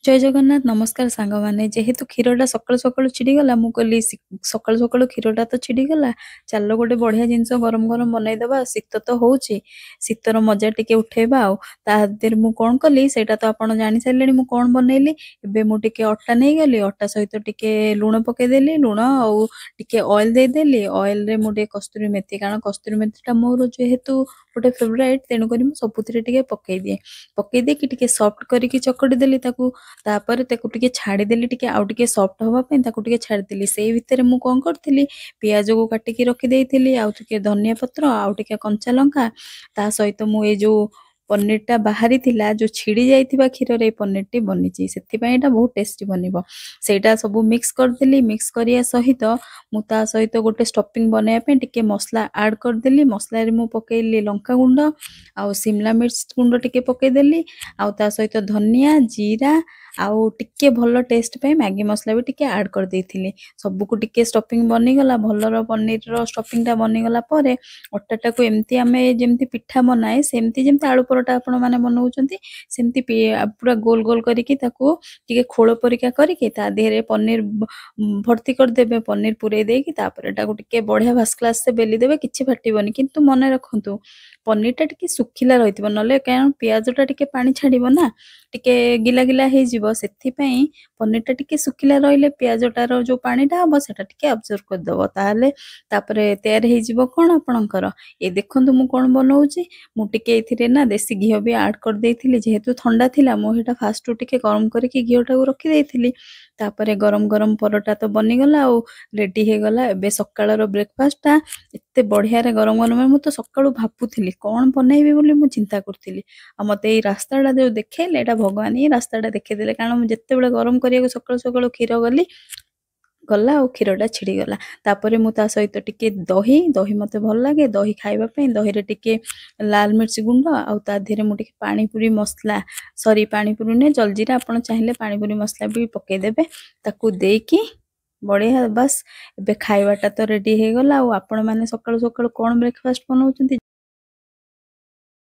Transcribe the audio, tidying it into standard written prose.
ଜୟ ଜଗନ୍ନାଥ। ନମସ୍କାର ସାଙ୍ଗମାନେ। ଯେହେତୁ କ୍ଷୀରଟା ସକାଳୁ ସକାଳୁ ଛିଡ଼ିଗଲା, ମୁଁ କହିଲି ସକାଳୁ ସକାଳୁ କ୍ଷୀରଟା ତ ଛିଡ଼ିଗଲା, ଚାଲ ଗୋଟେ ବଢ଼ିଆ ଜିନିଷ ଗରମ ଗରମ ବନେଇଦେବା। ଶୀତ ତ ହେଉଛି, ଶୀତର ମଜା ଟିକେ ଉଠେଇବା। ଆଉ ତା ଦେହରେ ମୁଁ କ'ଣ କଲି, ସେଇଟା ତ ଆପଣ ଜାଣିସାରିଲେଣି ମୁଁ କ'ଣ ବନେଇଲି। ଏବେ ମୁଁ ଟିକେ ଅଟା ନେଇଗଲି, ଅଟା ସହିତ ଟିକେ ଲୁଣ ପକେଇଦେଲି, ଲୁଣ ଆଉ ଟିକେ ଅଏଲ୍ ଦେଇଦେଲି। ଅଏଲ୍ରେ ମୁଁ ଟିକେ କସ୍ତୁରୀ ମେଥି, କାରଣ କସ୍ତୁରୀ ମେଥିଟା ମୋର ଯେହେତୁ ଗୋଟେ ଫେଭରାଇଟ୍, ତେଣୁକରି ମୁଁ ସବୁଥିରେ ଟିକେ ପକେଇଦିଏ। ପକେଇ ଦେଇକି ଟିକେ ସଫ୍ଟ କରିକି ଚକଟି ଦେଲି ତାକୁ। ତାପରେ ତାକୁ ଟିକେ ଛାଡ଼ିଦେଲି, ଟିକେ ଆଉ ଟିକେ ସଫ୍ଟ ହେବା ପାଇଁ ତାକୁ ଟିକେ ଛାଡ଼ିଦେଲି। ସେଇ ଭିତରେ ମୁଁ କ'ଣ କରିଥିଲି, ପିଆଜକୁ କାଟିକି ରଖିଦେଇଥିଲି, ଆଉ ଟିକେ ଧନିଆ ପତ୍ର ଆଉ ଟିକେ କଞ୍ଚା ଲଙ୍କା। ତା ସହିତ ମୁଁ ଏଇ ଯେଉଁ ପନିରଟା ବାହାରିଥିଲା, ଯେଉଁ ଛିଡ଼ି ଯାଇଥିବା କ୍ଷୀରରେ ଏଇ ପନିରଟି ବନିଛି, ସେଥିପାଇଁ ଏଇଟା ବହୁତ ଟେଷ୍ଟି ବନିବ। ସେଇଟା ସବୁ ମିକ୍ସ କରିଦେଲି। ମିକ୍ସ କରିବା ସହିତ ମୁଁ ତା ସହିତ ଗୋଟେ ଷ୍ଟଫିଂ ବନେଇବା ପାଇଁ ଟିକେ ମସଲା ଆଡ଼୍ କରିଦେଲି। ମସଲାରେ ମୁଁ ପକେଇଲି ଲଙ୍କା ଗୁଣ୍ଡ ଆଉ ସିମଲା ମିର୍ଚ ଗୁଣ୍ଡ ଟିକେ ପକେଇଦେଲି, ଆଉ ତା ସହିତ ଧନିଆ ଜିରା, ଆଉ ଟିକେ ଭଲ ଟେଷ୍ଟ ପାଇଁ ମ୍ୟାଗି ମସଲା ବି ଟିକେ ଆଡ଼୍ କରିଦେଇଥିଲି। ସବୁକୁ ଟିକେ ଷ୍ଟଫିଂ ବନିଗଲା ଭଲର। ପନିରର ଷ୍ଟଫିଂଟା ବନିଗଲା ପରେ ଅଟାଟାକୁ ଏମିତି ଆମେ ଯେମିତି ପିଠା ବନାଏ ସେମିତି, ଯେମିତି ଆଳୁ ପରଟା ଆପଣମାନେ ବନଉଛନ୍ତି ସେମିତି ପୁରା ଗୋଲ ଗୋଲ କରିକି ତାକୁ ଟିକେ ଖୋଳ ପରିକା କରିକି ତା ଦେହରେ ପନିର ଭର୍ତ୍ତି କରିଦେବେ। ପନିର ପୁରେଇ ଦେଇକି ତାପରେ ଏଟାକୁ ଟିକେ ବଢ଼ିଆ ଫାର୍ଷ୍ଟ କ୍ଲାସ୍ରେ ବେଲି ଦେବେ, କିଛି ଫାଟିବନି। କିନ୍ତୁ ମନେ ରଖନ୍ତୁ, ପନିରଟା ଟିକେ ଶୁଖିଲା ରହିଥିବ, ନହେଲେ କାରଣ ପିଆଜଟା ଟିକେ ପାଣି ଛାଡ଼ିବ ନା, ଟିକେ ଗିଲା ଗିଲା ହେଇଯିବ। ସେଥିପାଇଁ ପନିରଟା ଟିକେ ଶୁଖିଲା ରହିଲେ ପିଆଜଟାର ଯେଉଁ ପାଣିଟା ହବ ସେଟା ଟିକେ ଆବଜର୍ଭ କରିଦେବ। ତାହେଲେ ତାପରେ ତିଆରି ହେଇଯିବ କ'ଣ ଆପଣଙ୍କର? ଏ ଦେଖନ୍ତୁ ମୁଁ କ'ଣ ବନଉଛି। ମୁଁ ଟିକେ ଏଥିରେ ନା ଦେଶୀ ଘିଅ ବି ଆଡ଼୍ କରିଦେଇଥିଲି। ଯେହେତୁ ଥଣ୍ଡା ଥିଲା, ମୁଁ ସେଇଟା ଫାଷ୍ଟରୁ ଟିକେ ଗରମ କରିକି ଘିଅଟାକୁ ରଖିଦେଇଥିଲି। ତାପରେ ଗରମ ଗରମ ପରଟା ତ ବନିଗଲା ଆଉ ରେଡ଼ି ହେଇଗଲା। ଏବେ ସକାଳର ବ୍ରେକଫାଷ୍ଟଟା ଏତେ ବଢ଼ିଆରେ ଗରମ ଗରମ। ମୁଁ ତ ସକାଳୁ ଭାବୁଥିଲି କ'ଣ ବନେଇବି ବୋଲି ମୁଁ ଚିନ୍ତା କରୁଥିଲି, ଆଉ ମୋତେ ଏଇ ରାସ୍ତାଟା ଯେଉଁ ଦେଖେଇଲେ, ଏଇଟା ଭଗବାନ ହିଁ ରାସ୍ତାଟା ଦେଖେଇଦେଲେ। କାରଣ ମୁଁ ଯେତେବେଳେ ଗରମ କରିବାକୁ ସକାଳୁ ସକାଳୁ କ୍ଷୀର ଗଲି ଗଲା ଆଉ କ୍ଷୀରଟା ଛିଡ଼ିଗଲା। ତାପରେ ମୁଁ ତା ସହିତ ଟିକେ ଦହି, ଦହି ମୋତେ ଭଲ ଲାଗେ ଦହି ଖାଇବା ପାଇଁ। ଦହିରେ ଟିକେ ଲାଲ ମିର୍ଚ ଗୁଣ୍ଡ ଆଉ ତା ଦେହରେ ମୁଁ ଟିକେ ପାଣିପୁରୀ ମସଲା, ସରି, ପାଣିପୁରୀ ନୁହେଁ, ଜଲଜିରା, ଆପଣ ଚାହିଁଲେ ପାଣିପୁରୀ ମସଲା ବି ପକେଇଦେବେ। ତାକୁ ଦେଇକି ବଢ଼ିଆ, ବାସ୍ ଏବେ ଖାଇବାଟା ତ ରେଡ଼ି ହେଇଗଲା। ଆଉ ଆପଣମାନେ ସକାଳୁ ସକାଳୁ କ'ଣ ବ୍ରେକଫାଷ୍ଟ ବନାଉଛନ୍ତି?